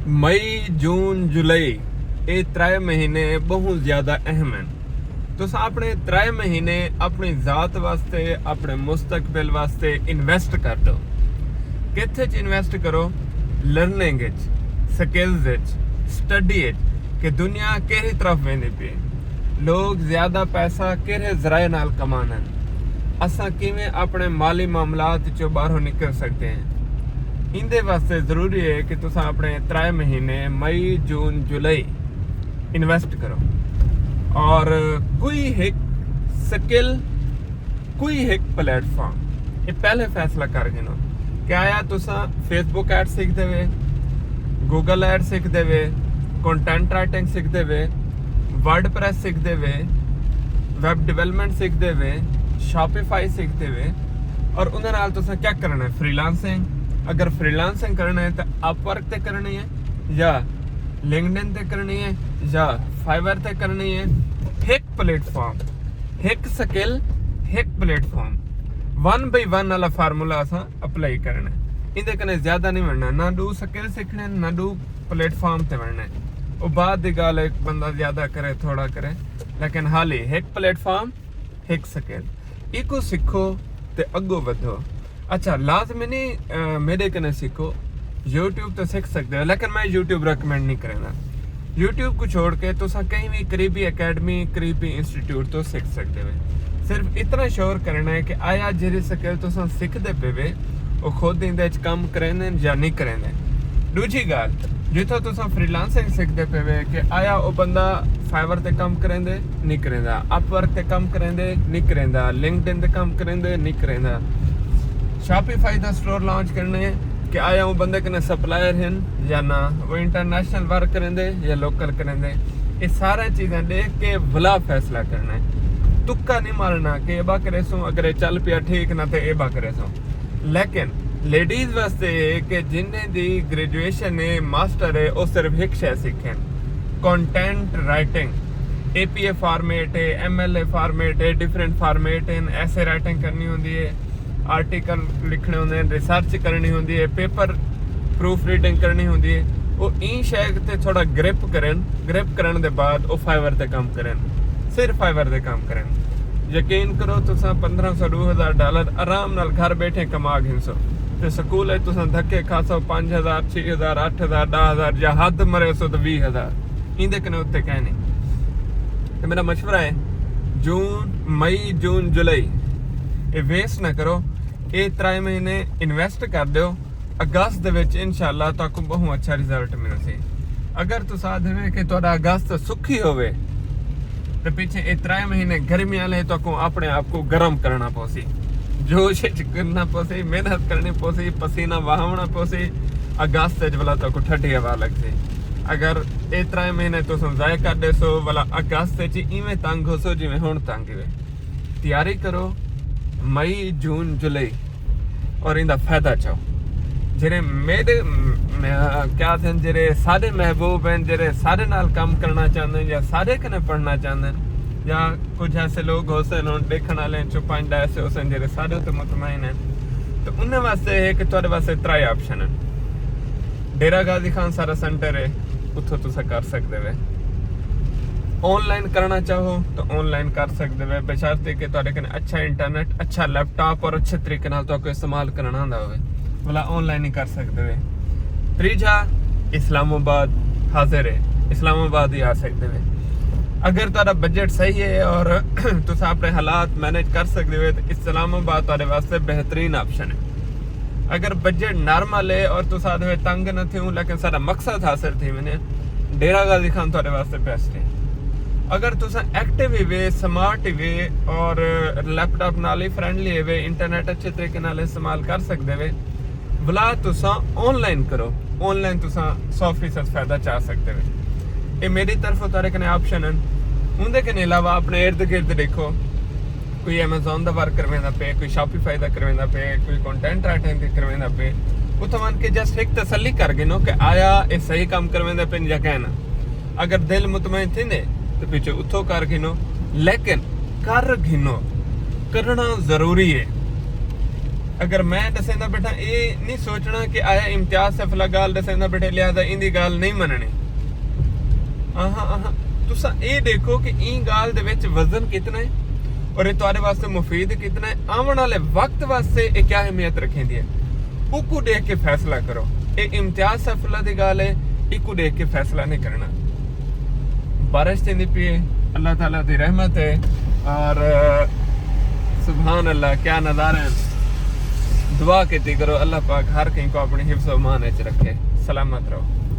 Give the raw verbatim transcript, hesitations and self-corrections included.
مئی، جون، جولائی، اے ترائے مہینے ٻہوں زیادہ اہم ہن۔ تساں اپݨے ترائے مہینے اپݨی ذات واسطے، اپݨے مستقبل واسطے انویسٹ کر ݙیو۔ کتھ اچ انویسٹ کرو؟ لرننگ اچ، سکلز اچ، سٹڈی اچ، کہ دنیا کیڑھی طرف ویندی پئی ہے، لوگ زیادہ پیسہ کیڑھے ذرائع نال کماندن، اساں کیویں اپݨے مالی معاملات چوں ٻاہروں نکل سڳدے ہیں۔ ایندے واسطے ضروری ہے کہ تساں اپݨے ترائے مہینے، مئی، جون، جولائی، انویسٹ کرو، اور کوئی ہک سکل، کوئی ہک پلیٹ فارم، یہ پہلے فیصلہ کر گھنو کہ آیا تساں فیس بک ایڈ سیکھدے وے، گوگل ایڈ سیکھدے وے، کنٹینٹ رائٹنگ سیکھدے وے، ورڈ پریس سیکھدے وے، ویب ڈیولپمنٹ سیکھدے وے، شاپیفائی سیکھدے وے، اور انہاں نال تساں کیا کرنا ہے؟ Free lancing. اگر فری لانسنگ کرنا ہے تو اپ ورک تے کرنی ہے، یا لنکڈن تے کرنی ہے، یا فائیور تے کرنی ہے۔ ہک پلیٹ فارم، ہک سکل، ہک پلیٹ فارم، ون بائی ون والا فارمولا اساں اپلائی کرنا ہے۔ ایندے کنے زیادہ نہیں ونڈنا، نہ ݙو سکل سیکھنے، نہ ݙو پلیٹ فارم تے ونڈنے۔ او بعد دی ڳالھ ہے، بندہ زیادہ کرے، تھوڑا کرے، لیکن حالی ہک پلیٹ فارم، ہک سکل، ایکوں سکھو تے اڳوں ودھو۔ اچھا، لازمی نہیں، آ، میݙے کنے سکھو، یوٹیوب تے سکھ سڳدے ہو، لیکن میں یوٹیوب ریکمینڈ نہیں کریندا۔ یوٹیوب کوں چھوڑ کے تساں کہیں وی قریبی اکیڈمی، قریبی انسٹیٹیوٹ توں سکھ سڳدے ہو۔ صرف اتنا شور کرنا ہے کہ آیا جیڑھی سکل تساں سکھدے پئے وے، او خود ایندے اچ کم کریندن یا نہیں کریندن۔ ݙوجھی ڳالھ، جتھاں تساں فری لانسنگ سکھدے پئے وے کہ آیا او بندہ فائیور تے کم کریندے، نہیں کریندا، اپ ورک تے کم کریندے، نہیں کریندا، لنکڈن تے کم کریندے، نہیں کریندا۔ شاپیفائی دا سٹور لانچ کرنے کہ آیا او بندے کنے سپلائر ہن یا نہ، او انٹرنیشنل ورک کریندے یا لوکل کریندے۔ یہ سارے چیزاں ݙیکھ کے ولا فیصلہ کرنا ہے۔ تکا نہیں مارنا کہ اے با کریسوں، اگر اے چل پیا ٹھیک، نہ تے اے با کریسوں۔ لیکن لیڈیز واسطے ہے کہ جنہیں دی گریجویشن ہے، ماسٹر ہے، او صرف ہک شے سکھن، content writing. A P A format ہے، ایم ایل اے فارمیٹ ہے، ڈفرنٹ فارمیٹ ہن، ایسے رائٹنگ کرنی ہوندی ہے، آرٹیکل لکھݨے ہوندے ہن، ریسرچ کرݨی ہوندی ہے، پیپر پروف ریڈنگ کرݨی ہوندی ہے۔ او ایں شے تے تھوڑا گرپ کرن، گرپ کرݨ دے بعد او فائیور تے کم کرن، صرف فائیور تے کم کرن۔ یقین کرو، تساں پندرہ سو، ݙو ہزار ڈالر آرام نال گھر بیٹھے کما گھنسو۔ تے سکول اچ تساں دھکے کھاسو، پنج ہزار، چھ ہزار، اٹھ ہزار، ݙاہ ہزار، یا حد مریسو تے ویہہ ہزار۔ ایندے کنے اتے کائے نہیں۔ تے میرا مشورہ ہے، جون، مئی، جون، جولائی، اے ویسٹ نہ کرو۔ اے ترائے مہینے انویسٹ کر ݙیو۔ اگست دے وچ انشاءاللہ تہاکوں ٻہوں اچھا رزلٹ ملسی۔ اگر تساں آہدے وے کہ تہاݙا اگست سکھی ہووے، تے پچھے اے ترائے مہینے گرمی والے تہاکوں اپݨے آپ کوں گرم کرݨا پوسی، جوش اچ کرݨا پوسی، محنت کرݨی پوسی، پسینہ وہاوݨا پوسی۔ اگست اچ ولا تہاکوں ٹھڈی ہوا لڳسی۔ اگر اے ترائے مہینے تساں ضائع کر ݙیسو، ولا اگست اچ ایویں تنگ ہوسو جیویں ہݨ تنگ ہوئے۔ تیاری کرو، مئی، جون، جولائی، اور ایندا فائدہ چاؤ۔ جڑے میرے، م-، م-، کیا تھن، جڑے سارے محبوب ہیں، جڑے سارے نال کم کرنا چاہندے ہیں یا سارے کنے پڑھنا چاہندے ہیں، یا کچھ ایسے لوگ ہوسن، ہن ݙیکھݨ والے چوں پنج ݙاہ ایسے ہوسن جڑے سارے تے مطمئن ہیں، تو انہیں واسطے ہے کہ تہاݙے واسطے ترائے آپشن ہیں۔ ڈیرہ غازی خان سارا سینٹر ہے، اتھوں تساں کر سکدے وے۔ آن لائن کرنا چاہو تو آن لائن کر سکدے وے، بشرطے کہ تہاݙے کنے اچھا انٹرنیٹ، اچھا لیپ ٹاپ اور اچھے طریقے نال تہاکوں استعمال کرنا آندا ہووے، ولا آن لائن ہی کر سکدے وے۔ تریجھا، اسلام آباد حاضر ہے، اسلام آباد ہی آ سکدے وے۔ اگر تہاݙا بجٹ صحیح ہے اور تساں اپݨے حالات مینج کر سکدے وے تو اسلام آباد تہاݙے واسطے بہترین آپشن ہے۔ اگر بجٹ نارمل ہے اور تساں آہدے وے تنگ نہ تھیوں، لیکن ساݙا مقصد حاصل تھی ونڄے، ڈیرہ غازی خان تہاݙے واسطے بیسٹ ہے۔ اگر تساں ایکٹیو ہی وے، سمارٹ ہی وے اور لیپ ٹاپ نال ہی فرینڈلی ہی وے، انٹرنیٹ اچھے طریقے نال استعمال کر سکدے وے، ولا تساں آن لائن کرو، آن لائن تساں سو فیصد فائدہ چا سکدے وے۔ اے میری طرفوں تہاݙے کنے آپشن ہن۔ اوندے کنے علاوہ اپݨے ارد گرد ݙیکھو، کوئی ایمیزون دا ورک کرویندا پئے، کوئی شاپیفائی دا کرویندا پئے، کوئی کنٹینٹ رائٹنگ تے کرویندا پئے، اتھاں ونڄ کے جسٹ ہک تسلی کر گھنو کہ آیا اے صحیح کم کرویندے پن یا کائنا۔ اگر دل مطمئن تھیندے تے پچھے اتھوں کر گھنو، لیکن کر گھنو، کرݨا ضروری ہے۔ اگر میں ڈسیندا بیٹھا، اے نہیں سوچنا کہ آیا امتیاز سیف اللہ گال ڈسیندا بیٹھے، لہذا ایندی گال نہیں مننی۔ آہاں، آہاں۔ تساں اے ڈیکھو کہ این گال دے وچ وزن کتنا ہے اور اے تہاڈے واسطے مفید کتنا ہے، آون والے وقت واسطے اے کیا اہمیت رکھیندی ہے، اوکوں ڈیکھ کے فیصلہ کرو۔ اے امتیاز سیف اللہ دی گال ہے، ایکوں ڈیکھ کے فیصلہ نہیں کرنا۔ بارش تھیندی پئی ہے، اللہ تعالیٰ دی رحمت ہے، اور سبحان اللہ، کیا نظارے ہیں۔ دعا کیتی کرو، اللہ پاک ہر کہیں کو اپنے حفظ و امان وچ رکھے۔ سلامت رہو۔